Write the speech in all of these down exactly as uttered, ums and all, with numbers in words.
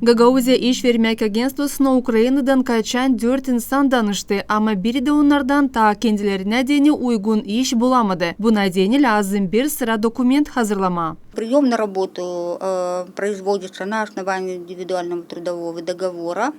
Gagauziya iş vermäk agentstvosuna Ukraynadan kaçan dört insan danıştı, ama biri dä onnardan taa kendilerinä deyni uygun iş bulamadı. Buna deyni lääzım bir sıra dokument hazırlamaa. Приём на работу производится на основании индивидуального трудового договора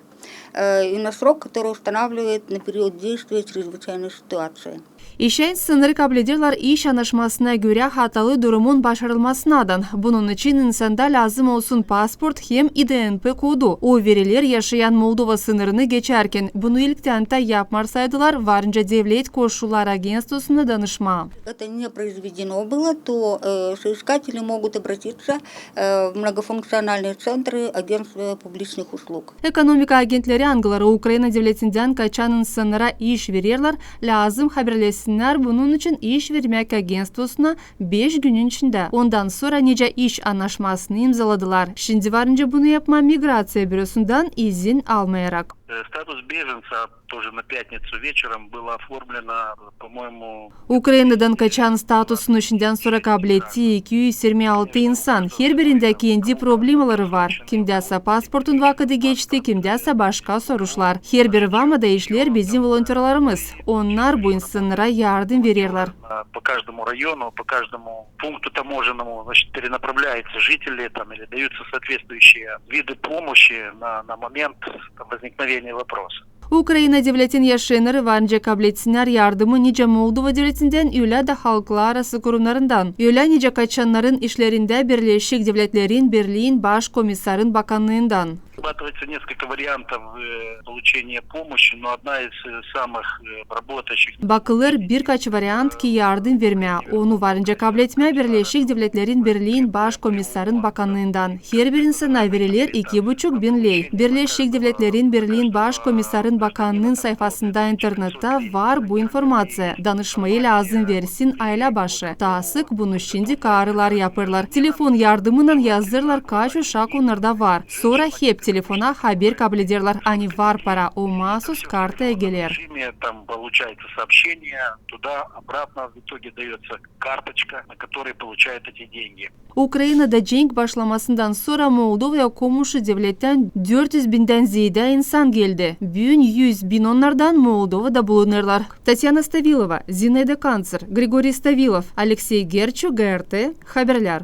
и на срок, который устанавливает на период действия чрезвычайной ситуации. İşä insanı kablederlär iş annaşmasına görä hatalı durumun başarılmasınaadan. Bunun için insanda lääzım olsun pasport hem İDNP kodu. O veriler yaşayan Moldova sınırını geçärkän. Bunu ilktän tä yapmarsaydılar, varınca devlet koşulları agentstvosuna danışmaa. Это не произведено было, то соискатели могут обратиться в многофункциональные центры Агентства публичных услуг. Ekonomika agentleri, angıları Ukrayna devletindän kaçan insannara iş vererlär, lääzım haberleşsinnär bunun için iş vermäk agentstvosuna beş günün içindä, ondan sora nicä iş annaşmasını imzaladılar. Şindi varınca bunu yapmaa migraţiya bürosundan izin almayarak. Статус беженца тоже на пятницу вечером было оформлено, по-моему. Ukraynadan kaçan statusunu şindän sora kabletti iki üz irmi altı insan. Herbirindä kendi problemaları var. Kimdäsä pasportun vakıdı geçti, kimdäsä başka soruşlar. Herbir vaamada işleer bizim volontörlarımız. Onnar bu insannara yardım vererlär. По каждому району, по каждому пункту таможенному, значит, перенаправляются жители там или даются соответствующие виды помощи на, на момент там возникновения вопроса. Ukrayna devletin yaşayannarı varınca kabletsinnär yardımı nicä Moldova devletindän, ölä dä halklararası kurumnarından, ölä nicä kaçannarın işlerindä Birleşik Devletlerin Birliin baş komissarın bakannıından. Разрабатывается несколько вариантов получения помощи, но одна из самых работающих. Bakılêr birkaç variant, ki yardım vermää, onu varınca kabletmää Birleşik Devletlerin Birliin baş komissarın bakannıından. Herbir insana veriler iki buçuk bin ley. Birleşik Devletlerin Birliin baş komissarın bakannıın sayfasında internettä var bu informaţiya. Danışmayı lääzım versin aylä başı. Taa sık bunu şindi karılar yapêrlar. Telefon yardımınnan yazêrlar, kaç uşak onnarda var. Sora hep telefona haber kablederlär, ani var para, o maasuz kartaya geler. Там получается сообщение туда-обратно, в итоге даётся карточка, на которой получают эти деньги. Ukraynada cenk başlamasından sora Moldovaya komuşu devlettän dört üz bindän zeedä insan geldi. Büün üz bin onnardan Moldovada bulunêrlar. Tatyana Stavilova, Zinaida Kantsır, Grigoriy Stavilov, Aleksey Gerçu, GRT Haberlär.